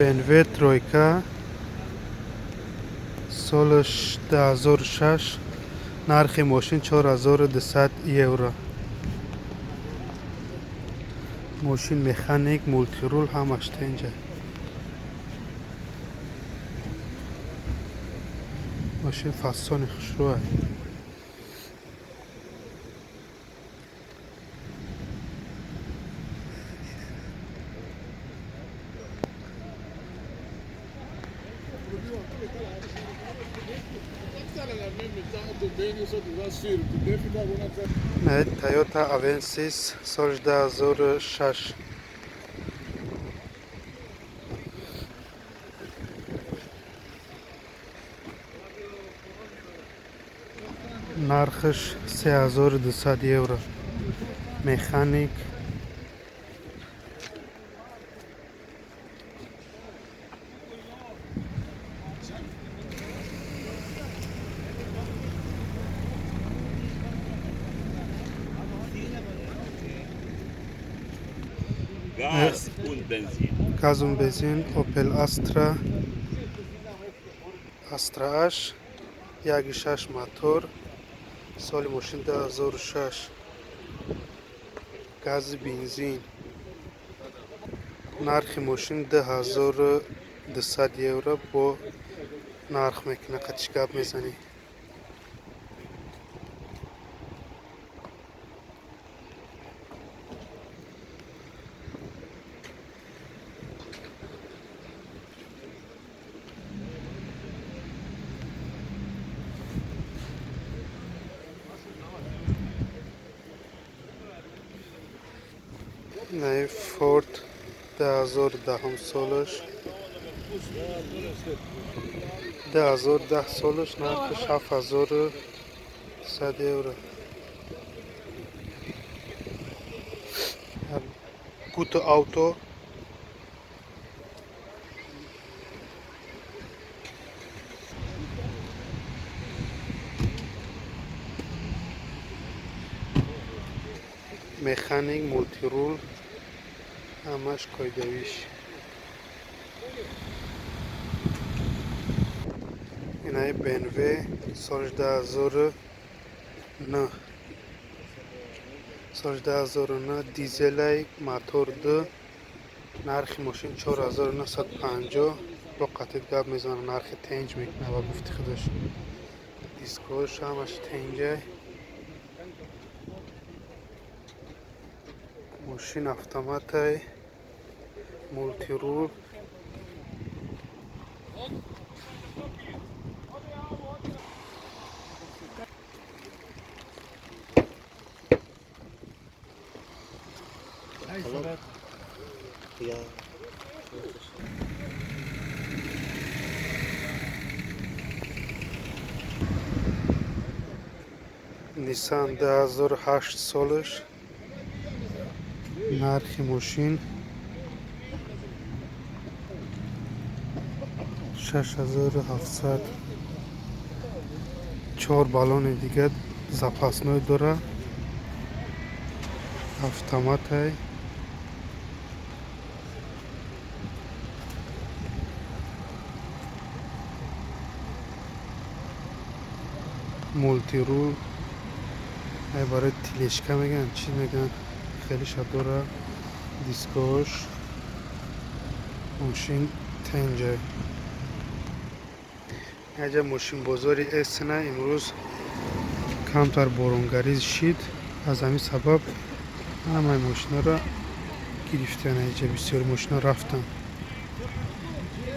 BMW тройка, солаш 2006, нархи мошин 4200 евро. Мошин механик, мультирул, ҳамаш тенҷа. Мошин фасони хушрӯа. Toyota Avensis, соли 2006. Нархаш 3200 евро. Механик. Gas und Benzin. Газ und бензин. Opel Astra, Astra H, 1,6 мотор, соли мошин 2006, гази бензин, нархи мошин 2200 евро. Бо нарх мекуна, қатиш гап мезанӣ. Наи Форд, 2010 солаш, 2010 солаш, нархаш 7100 евро. Gute Auto. Механик, мультирул, ҳамаш қоидавиш. Инаи BMW, соли 2009, соли 2009, дизелай, мотор ду, нархи мошин 4950. Бо қатид гап мезанад, нархи тенҷ мекунад. Ба гуфти худаш, дискош ҳамаш тенҷай. Мошин автоматай, мультирул. Ja. Nissan, 2008 солаш, нархи мошин 6700. Чор баллони дига запасной дора, автоматай. Мультирул, ай барои тележка меган, чӣ меган, хеле дора. Дискош, мошин тенҷа. Аҷа мошин бозори Эссена имрӯз камтар боронгарӣ шид, аз ҳамин сабаб ҳамаи мошинаро гирифтан. Аҷа бисёри мошина рафтанд.